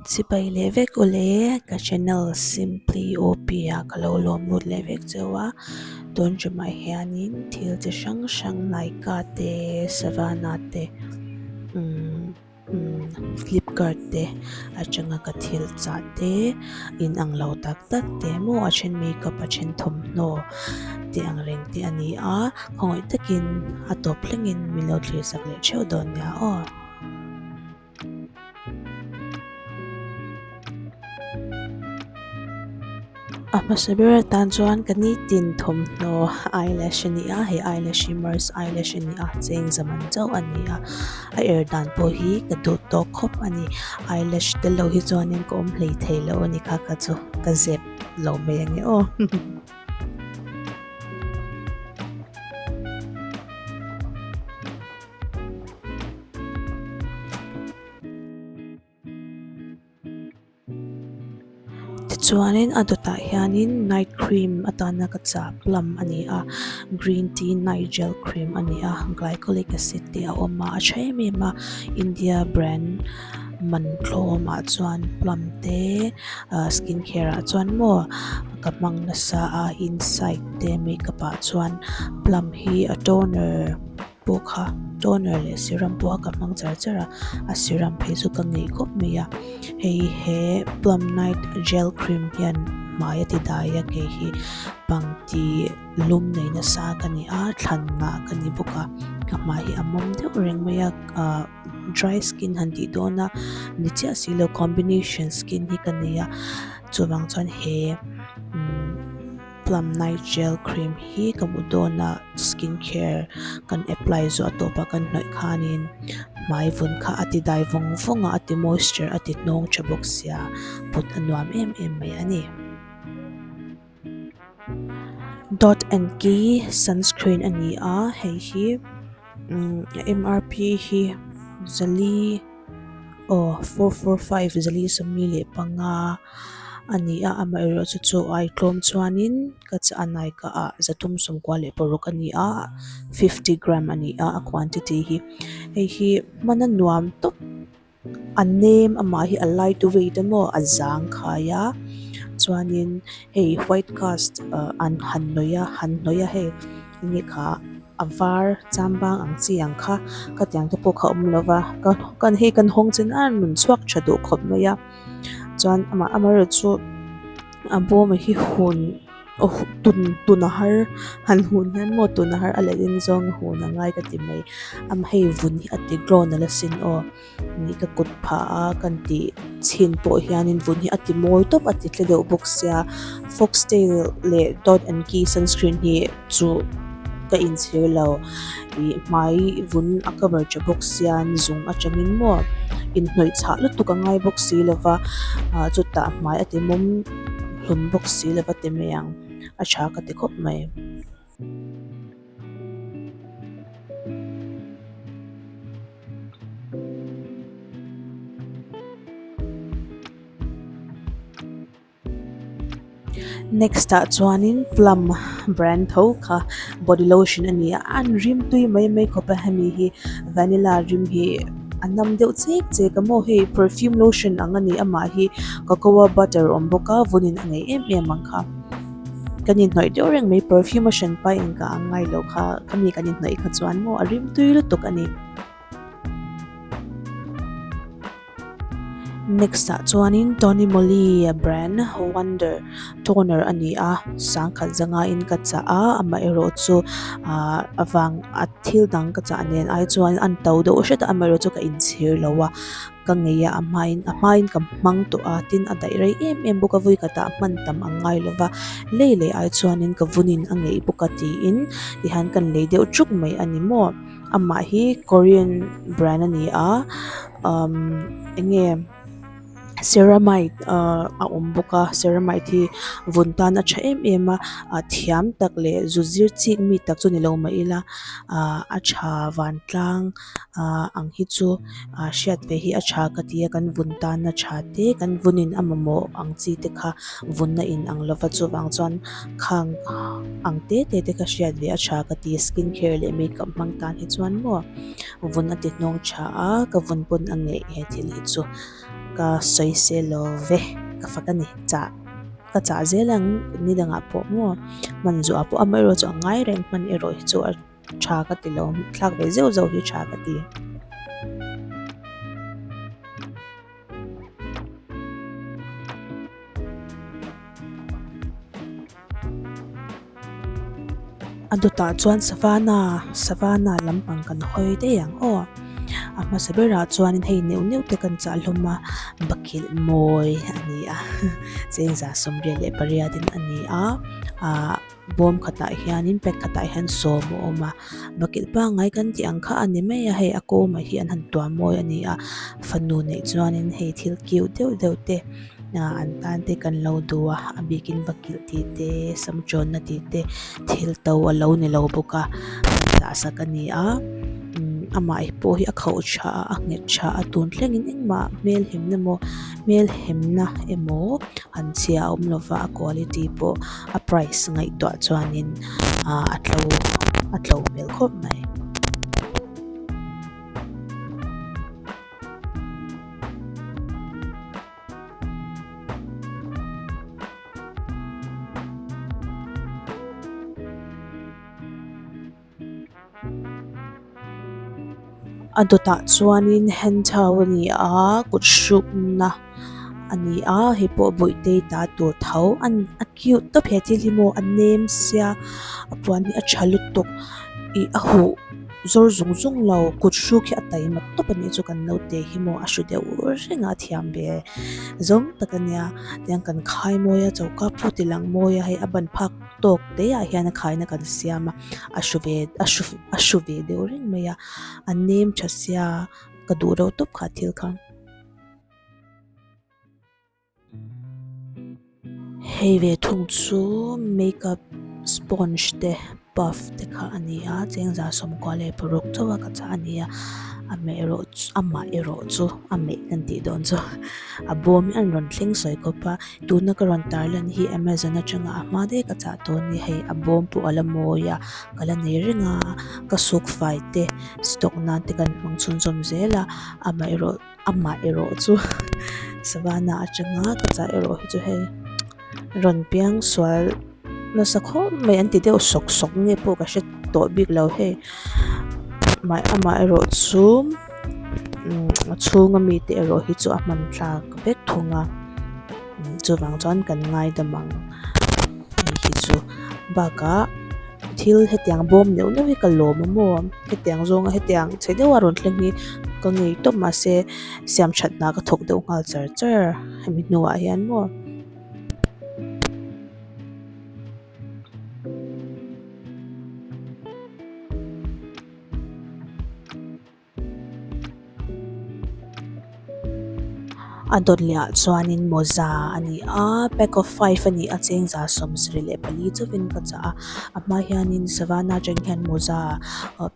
Chipai leh vek ule ka channel Simply OP ah ka lo lawm lut leh vek cheu a, tun tumah hianin thil chi hrang hrang Nykaa te Savana te umm Flipkart te atanga ka thil chah te in ang lo tak tak te maw a then makeup a then thawmhnaw tih ang reng te a ni a, khawngaih takin a tawp thlengin min lo thlir sak leh theuh dawn nia aw. A hmasa ber atan chuan ka nitin thawmhnaw eyelash a ni a, he eyelash hi mars eyelash a ni a, cheng zaman chauh a ni a, a er dan pawh hi ka duh tawk khawp a ni, eyelash tel lo hi chuanin ka awm hlei thei lo a ni kha kha chu ka zep lo mai ange aw. Tichuanin a dawtah hianin night cream atana ka chah plum a ni a green tea night gel cream a ni a glycolic acid te a awm a a tha em em a India brand man tlawm ah chuan plum te ah skin care ah chuan maw ka hmang nasa a insight te makeup ah chuan plum hi a toner. pawh kha toner leh serum pawh ka hmang char char a a serum phei chu ka ngeih khawp mai a hei he plum night gel cream hian hmai a ti dai a kei hi pangti lum nei nasa ka ni a thlan ngah ka ni bawk a ka hmai hi a mawm deuh reng mai a ah dry skin han tih dawn a ni chiah si lo combination skin hi ka nei a chuvang chuan he umm. Plum night gel cream hi ka hmu dawn a skin care kan apply zawh a tawpah kan hnawih khanin hmai vun kha a ti dai vawng vawng a a ti moisture a ti hnawng tha bawk sia put a nuam em em mai a ni. Dot and key sunscreen a ni a hei hi umm M_R_P hi zali aw 445 435. A ni a amaherawhchu chu ai tlawm chuanin ka chah a Nykaa ah 396 a ni a 50 gram a ni a a quantity hi hei hi hman a nuam tawp a nem amah hi a light weight a maw a zang khai a chuanin hei white cast ah an han hnawih a han hnawih a hei enge kha a var chambang ang chi ang kha khatiang te pawh kha a awm lo va ka hei kan hawng chen a rawn chhuak tha duh khawp mai a. Chuan amah amaherawhchu a bawm hi hun tun tun a har han hun hian maw tun a har a leh in zawng hun a ngai ka ti mai amah hei vun hi a ti glow nalh asin aw ni ka kut phah a kan tih chhin pawh hianin vun hi a ti mawi tawp a ti tle deuh bawk sia fox tail leh dot and key sunscreen hi chu ka inchhir lo ih hmai vun a cover tha bawk sia zung atangin maw inhnawih chhah lutuk a ngai bawk si lova ah chutah hmai a ti mawm hlun bawk si lova ti mai ang a tha ka ti khawp mai. Next ah chuanin plum brand tho kha body lotion a ni a an rim tui mai mai khawp a hemi hi vanilla rim hi a nam deuh chek chek a maw hei perfume lotion ang a ni amah hi cocoa butter a awm bawk a vunin a ngei em em ang kha kan inhnawih deuh reng mai perfume a hran pa engkah ang ngai lo kha khami kan inhnawih kha chuan maw a rim tui lutuk a ni. Next ah chuanin Tony Moly brand Wonder toner a ni a sangkhat zanga in ka chah a amaherawh chu ah a vang a thil dang ka chah nen ai chuan an to deuh hret a amaherawh chu ka inchhir lo a ka ngei a a hmain a hmain ka hmang tawh a tin a daih rei em em bawk a vui ka tah hman tam ang ngai lo va lei leh ai chuanin ka vunin a ngeih bawk a tiin tihian kan lei deuh thuk mai a ni maw. Amah hi Korean brand a ni a umm eng nge ceramide ahh a awm bawk a ceramide hi vun tan a tha em em a ah thiam tak leh zu zir chik mi tak chu ni lo mah ila ah a tha vantlang ah ang hi chu ah hriat ve hi a tha ka ti a kan vun tan a tha te kan vunin a mamawh ang chi te kha vunna in ang lova chuvang chuan khang ang te te te kha hriat ve a tha ka ti skin care leh makeup hmang tan hi chuan maw vun a ti hnawng tha a ka vun pawn a ngeih he thil hi chu. Ka sawisel lo ve, ka fak a ni. Chah ka chah zel ang ni dangah pawh maw hman zuah pawh amaherawh chu a ngai reng hman erawh hi chu a tha ka ti lo thlak ve zeuh zeuh hi tha ka ti. A dawtah chuan savannah savannah lampang kan hawi daih ang aw a hmasa berah chuanin hei neuh neuh te kan chah hlawm a bakilh mawi a ni a chengza sawmriat leh pariat in a ni a ahh bawm khatah hianin pack khatah hian sawm a awm a bakilh pangngai kan tih ang kha a ni mai a hei a kawmah hi an han tuam mawi a ni a fanu neih chuanin hei thil cute deuh deuh te. An tan te kan lo duh a a bikin bakilh tih te sam tawnna tih te thil to a lo ni lo bawk a dah sak a ni a amah pawh hi a khauh tha a a nghet tha a tun thlengin engmah hmel hemna emaw hmel hemna emaw han chhia a awm lova a quality pawh a price ngaihtuah chuanin ah a tlo a tlo hmel khawp mai. A dawtah chuanin hand towel a ni a kut hrukna a ni a hei pawh bawihte ta tur tho a ni a cute tawp he thil hi maw a nem sia a puan hi a tha lutuk ih a huh. Zawr zung zung lo kut hruk hi a taima tawp a nih chu kan naute hi maw a hru deuh reng a a thiam ve zawng tak a nia tiang kan khai mawi a choka pawh ti lang mawi a hei a ban phak tawk te ah hian a khaina kan siam a a hru ve a hru a hru ve deuh reng mai a a nem tha sia ka duh reuh tawp kha thil kha. Hei ve thung chu makeup sponge te puff te kha a ni a chengza sawmkua leh paruk chauh a ka chah a ni a amaherawh amaherawh chu a meh kan tih dawn chu a bawm hi an rawn thleng sawi khawp a tuna ka rawn tarlan hi amazon atanga a hma daih ka chah tawh a ni hei a bawm pawh a la mawi a ka la nei reng a ka suk fai te stock nan te kan hmang chhunzawm zel a amaherawh. Amah erawh chu savannah atanga ka chah erawh hi chu hei rawn piang sual nasa khawp mai an ti deuh sawk sawk nge pawh ka hre tawh bik lo hei amah erawh chu a chhunga mite erawh hi chu a hman tlak vek thung a chuvang chuan kan ngaidam ang hei hi chu bakah. Thil hetiang bawm neuh neuh hi ka lawm a maw hetiang zawnga hetiang chhe deuha rawn thleng hi ka ngei tawp mahse siam that hna ka thawk deuh nghal char char hemi hnuah hian maw. A dawt leh ah chuanin mawza a ni a pack of five a ni a chengza sawmsarih leh pali chauhin ka chah a a hma hianin savannah atang hian mawza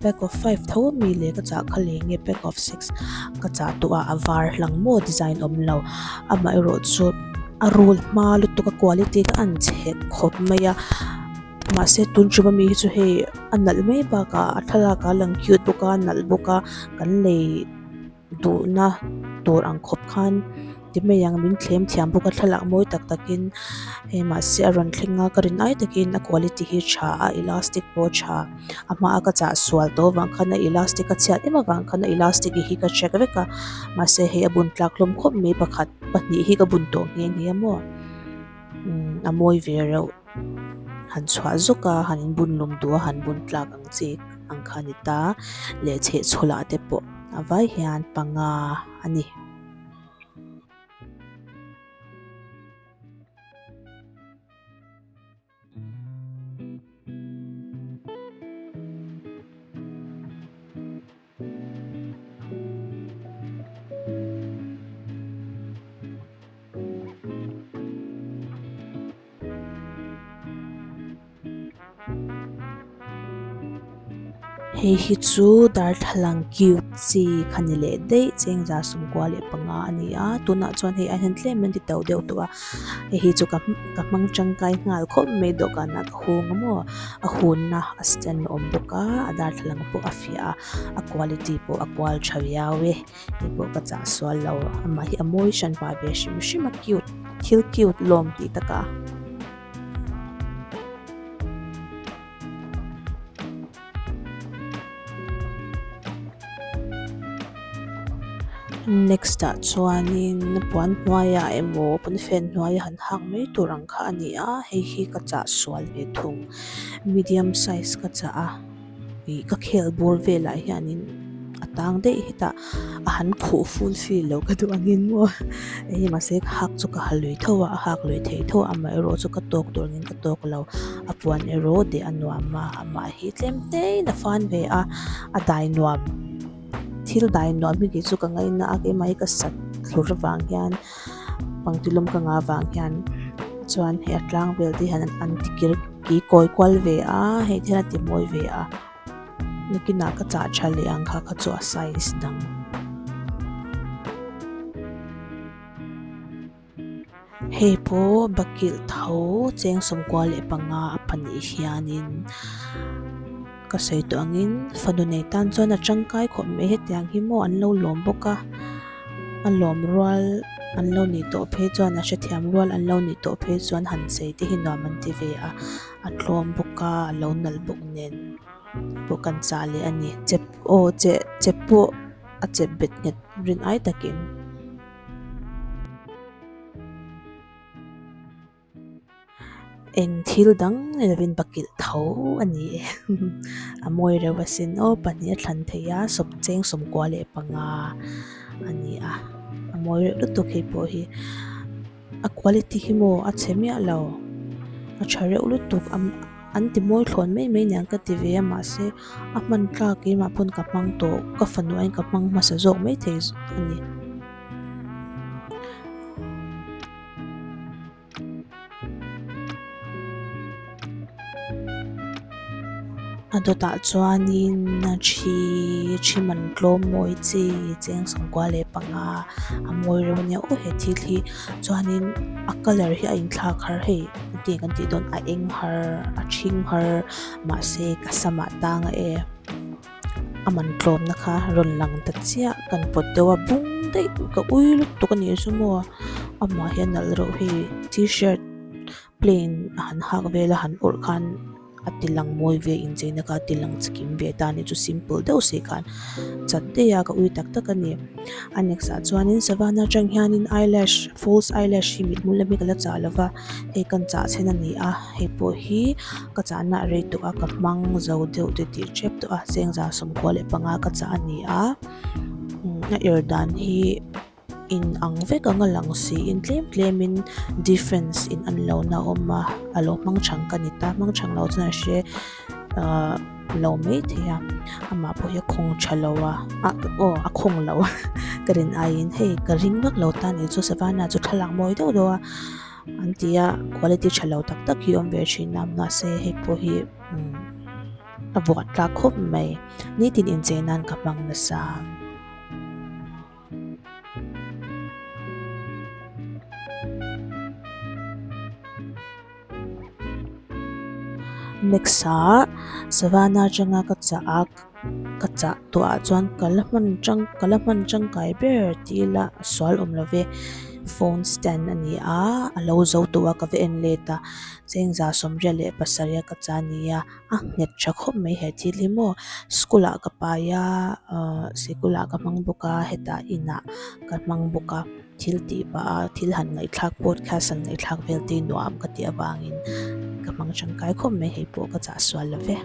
pack of five tho ami leh ka chah kha leh nge pack of six ka chah tawh a a var hlang maw design awm lo amaherawh chu a rul hma lutuk a quality kha a chhe khawp mai a. Mahse tun tum ami hi chu hei a nalh mai bakah a thlalak ah a lang cute bawk a a nalh bawk a kan lei duhna tur ang khawp khan ti mai ang min thlem thiam bawk a thlalak mawi tak tak in hei mahse a rawn thleng a ka rin ai takin a quality hi tha a elastic pawh a tha a hmaa ka chah sual tawh avang khan a elastic a chhiat em avang khan a elastic hi ka check vek a mahse hei a bun tlak hlawm khawp mai pakhat pahnih hi ka bun tawh nghe nghe a maw a mawi ve reuh. Han chhuah zawk a han inbun lawm duh a han bun tlak ang chi ang kha a ni ta leh chhehchhawlah te pawh a vai hian panga a ni. Hei hi chu darthlalang cute chi kha ni leh daih chengza sawmkua leh panga a ni a tunah chuan hei ai hian tlem an ti to deuh tawh a hei hi chu ka ka hmang tangkai nghal khawp mai dawhkanah ka hung a maw a hunna a stand a awm bawk a a darthlalang pawh a fiah a a quality pawh a kual tha viau e hei pawh ka chah sual lo amah hi a mawi hran pah ve hrim hrim a cute thil cute lawm tih takah. Next ah chuanin puan hnuaiah emaw pawnfen hnuaia han hak mai tur ang kha a ni a hei hi ka chah sual ve thung medium size ka chah a. Ih ka khel bur velah hianin a tang daih hetah a han khuh full feel lo ka duh angin maw eng mahse ka hak chu ka ha lui tho a a hak lui thei tho a amaherawh chu ka tawk tur angin ka tawk lo a puan erawh deh a nuam a amah hi tlem te in a fan ve a a dai nuam thil dai nuam hi kei chu ka ngaina a keimah hi ka sat thlur avang hian pangtilum ka ngah avang hian chuan hei a tlang vel te hian an ti kir ki kawi kual ve a hei te hian a ti mawi ve a nakinah ka chah tha leh ang kha kha chu a size dang. Hei pawh bakilh tho cheng sawmkua leh panga a pahnih hianin ka sawi tawh angin fanu nei tan chuan a tangkai khawp mai hetiang hi maw an lo lawm bawk a a lawm rual an lo nih tawh phei chuan a hrethiam rual an lo nih tawh phei chuan han chei te hi nuam an ti ve a a tlawm bawk a a lo nalh bawk nen pawh kan chah leh a ni chep aw che chep pawh a chep bet nghet rin ai takin. Eng thil dang ni lovin bakilh tho a ni e a mawi reuh asin aw pahnih a thlan theih a sawm cheng sawmkua leh panga a ni a a mawi reuh lutuk hei pawh hi a quality hi maw a chhe miah lo a tha reuh lutuk a an ti mawi thlawn mai mai aniang ka ti ve a mahse a hman tlak keimah pawn ka hmang tawh ka fanu aiin ka hmang hmasa zawk maithei a ni. A dawtah chuanin thi thi man tlawm mawi chi cheng sawmkua leh panga a mawi reuh ania aw he thil hi chuanin a colour hi a inthlak har hei engtin kan tih dawn a eng har a ṭhing har mahse ka samah tang a e. A man tlawmna kha rawn lang ta chiah kan pawt deuh a bung daih ka ui lutuk a nih chu maw amah hian nalh reuh hei t-shirt plain a han hak vel a han awrh khan a ti lang mawi ve incheina kha a ti lang chikim ve ta a nih chu simple deuh si khan chat daih a ka ui tak tak a ni a next ah chuanin savana atang hianin eyelash false eyelash hi mithmul lam hi ka la chah lo va hei kan chah chhen a ni a hei pawh hi ka chahna a rei tawh a ka hmang zo deuh te tih tep tawh a chengza sawmkua leh panga ka chah a ni a a er dan hi in ang vek ang a lang siin tlem tlem in difference in an lo na awm a a lo hmang chang ka ni ta hmang chang lo chuan a hre ahh lo mai thei a amah pawh hi a khawng tha lo a ah aw a khawng lo ka rin aiin hei ka ring vak lo ta nih chu savannah chu thlalak mawi deuh deuh a. An ti a quality tha lo tak tak hi a awm ve thin a mahse hei pawh hi umm a vuah tlak khawp mai nitin inchei nan ka hmang nasa. Next ah savannah atanga ka chah a ka chah tawh ah chuan ka la hman tang ka la hman tangkai ber tih ila sual awm lo ve phone stand a ni a a lo zo tawh a ka va en let a chengza sawmriat leh pasarih a ka chah a ni a a nghet tha khawp mai he thil hi maw school ah ka pai a ahh sikul ah ka hmang bawk a hetah inah ka hmang bawk a. Thil tih pah a thil han ngaihthlak podcast han ngaihthlak vel te nuam ka tih avangin ka hmang tangkai khawp mai hei pawh ka chah sual lo ve.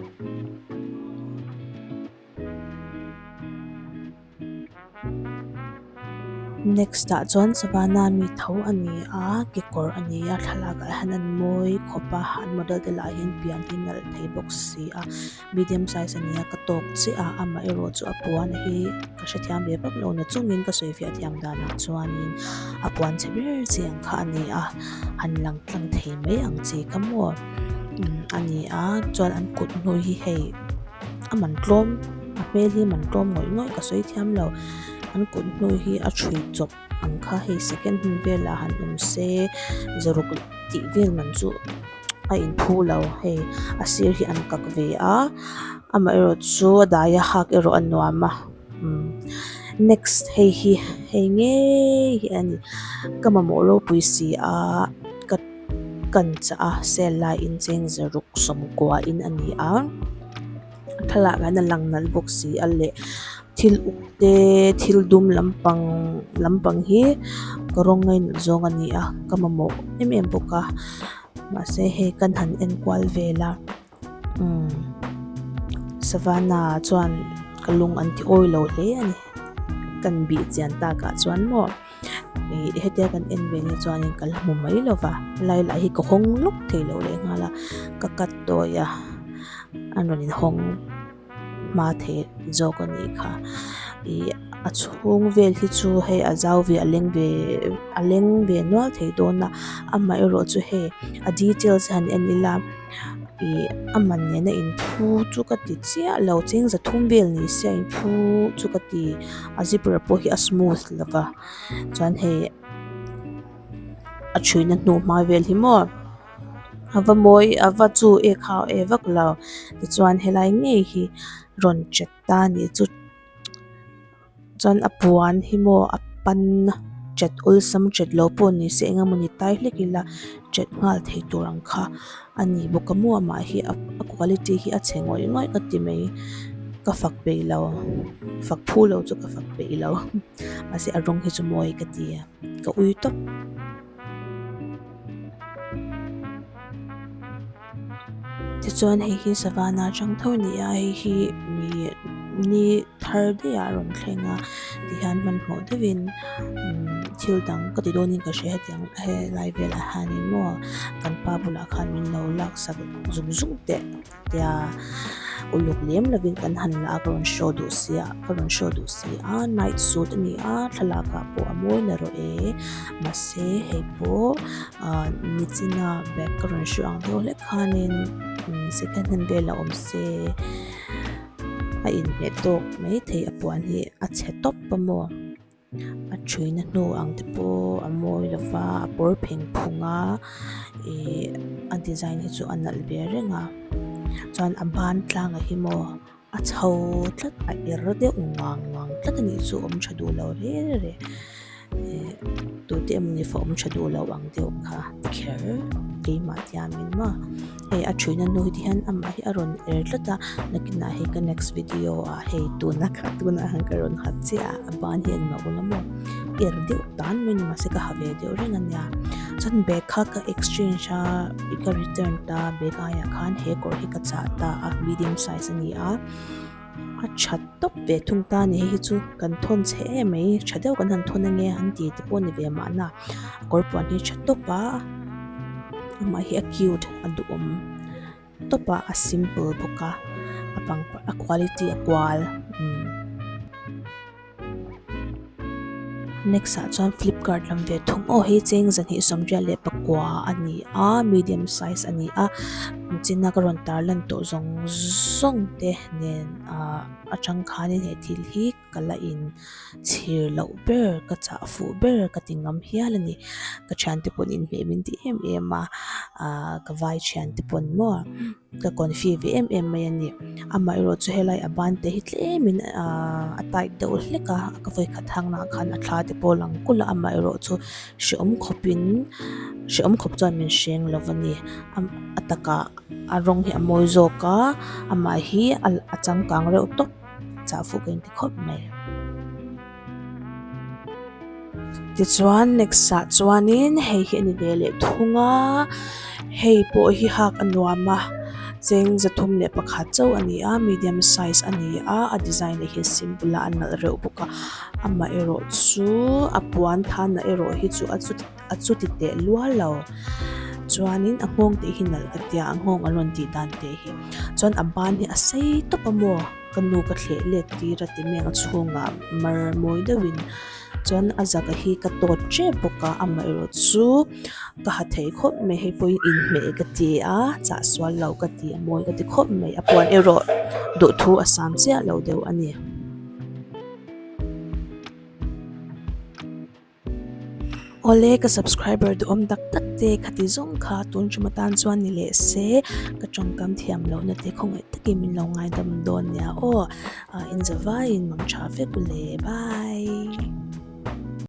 Next ah chuan savannah mi tho a ni a kekawr a ni a thlalak ah hian an mawi khawp a an model te lah hian pian hi nalh thei bawk si a. Medium size a nia ka tawk chiah a amaherawh chu a puan hi ka hrethiam ve vak lo na chungin ka sawifiah thiam danah chuanin a puan chhe ber chi ang kha a ni a han lang tlang thei mai ang chi kha maw a ni a chuan an kut hnu hi hei. a man tlawm a hmel hi man tlawm ngawih ngawih ka sawi thiam lo an kut hnu hi a chhui chawp ang kha hei second hand velah han awm se zaruk tih vel man chu a inphu lo hei a sir hi an kak ve a amaherawh chu a dai a hak erawh a nuam a umm next hei hi hei ngei hi a ni ka mamawh ropui si a ka kan chah a sale laiin cheng zaruk sawmkua in a ni a. A thlalak ah hian a lang nalh bawk si a leh thil uk te thil dum lampang lampang hi ka rawng ngainat zawng a ni a ka mamawh em em bawk a mahse hei kan han en kual vel a umm savannah ah chuan ka lung an ti awi lo hle a ni kan bih chian tak ah chuan maw. Ih hetia kan en ve ni chuanin ka la hmu mai lo va helai lah hi ka hawng lawk thei lo leh nghal a ka cut tawi a an rawn inhawng hma thei zawk a nih kha ih a chhung vel hi chu hei a zau ve a leng ve a leng ve nual thei dawn a amaherawh chu hei a details han en ila ih a man nena inphu chu ka ti chiah lo cheng zathum vel ni se a inphu chu ka ti a zipper pawh hi a smooth lo va chuan hei a thuina hnu hma vel hi maw a va mawi a va chu ek hau e vak lo tichuan helai ngei hi rawn chat ta a nih chu. Chuan a puan hi maw a pan chat awlsam chat lo pawh ni se eng emawni tai hlek ila chat nghal thei tur ang kha a ni bawk a maw amah hi a quality hi a chhe ngawih ngawih ka ti mai ka fak peih lo fak phu lo chu ka fak peih lo mahse a rawng hi chu mawi ka ti a ka ui tawp. Tichuan hei hi savannah atang tho a ni a hei hi mi ni thar daih ah a rawn thleng a tihian hmanhmawh deuhin umm thil dang ka ti dawnin ka hria hetiang helai velah hianin maw kan pa bulah khan min lo laksak zung zung teh tia uluk lem lovin kan han la a ka rawn show duh sia ka rawn show duh si a night suit a ni a thlalak ah pawh a mawi na rawh e mahse hei pawh ah nichina bag ka rawn show ang deuh hlek khanin second hand vel a awm se a inhmeh tawk maithei a puan hi a chhe tawp a maw. A thuina hnu ang te pawh a mawi lo va a pawr pheng phung a ih a design hi chu a nalh ve reng a chuan a ban tlangah hi maw a chho tlat a er deuh ngang ngang tlat a nih chu awm tha duh lo re re ih tute emawni fa awm tha duh lo ang deuh kha kher keimah tiamin maw. Hei a thuina hnu hi tihian amah hi a rawn er tlat a nakinah hei ka next video ah hei tuna kha tunah khan ka rawn ha chiah a a ban hi a ni mah ula maw er deuh tan mai a ni mahse ka ha ve deuh reng a nia chuan bag kha ka exchange a ka return ta bag aiah khan he kawr hi ka chah ta a medium size a ni a a tha tawp ve thung ta a ni hei hi chu kan thawn chhe em mai tha deuh kan han thawn ange an ti te pawh a ni ve mahna a kawr puan hi tha tawp a amah hi a cute a duhawm tawp a a simple bawk a a pangpar a quality a kual umm. Next ah chuan flipkart lam ve thung aw hei cheng zahnih sawmriat leh pakua a ni a medium size a ni a china ka rawn tar lan tawh zawng zawng te nen ah atang khanin he thil hi ka la in chhir loh ber ka chah fuh ber ka ti ngam hial a ni ka thiante pawn inhmeh min ti em em a ah ka vai thiante pawn maw. Ka confi ve em em mai a ni amaherawh chu helai a ban te hi tlemin ahh a tight deuh hlek a ka vawikhat hangna ah khan a thla te pawh a lang kulh a amaherawh chu hrehawm khawpin hrehawm khawp chuan min hreng lo a ni a takah a rawng hi a mawi zawk a amah hi a changkang reuh tawp chah fuh ka inti khawp mai. Tichuan next ah chuanin hei hi a ni ve leh thung a hei pawh hi hak a nuam a cheng zathum leh pakhat chauh a ni a medium size a ni a a design ah hian simple a a nalh reuh bawk a amaherawh chu a puan thanah erawh hi chu a chuti teh lual lo chuanin a nghawng tih hi nalh ka tia a nghawng an rawn tih dan te hi chuan a ban hi a sei tawp a maw. Ka nu ka thleh let tir a ti mek a chhungah mar mawi deuhin Chuan a zaka hi ka tawt tep bawk a amaherawh chu ka ha thei khawp mai hei pawhin inhmeh ka ti a chah sual lo ka ti a mawi ka ti khawp mai a puan erawh duhthu a sam chiah lo deuh a ni. Awle ka subscriber duhawm tak tak te khati zawng kha tun tum atan chuan ni leh se ka tawngkam thiam lohna te khawngaih takin min lo ngaidam dawn nia aw. Inzavaiin mang tha vek u le bye.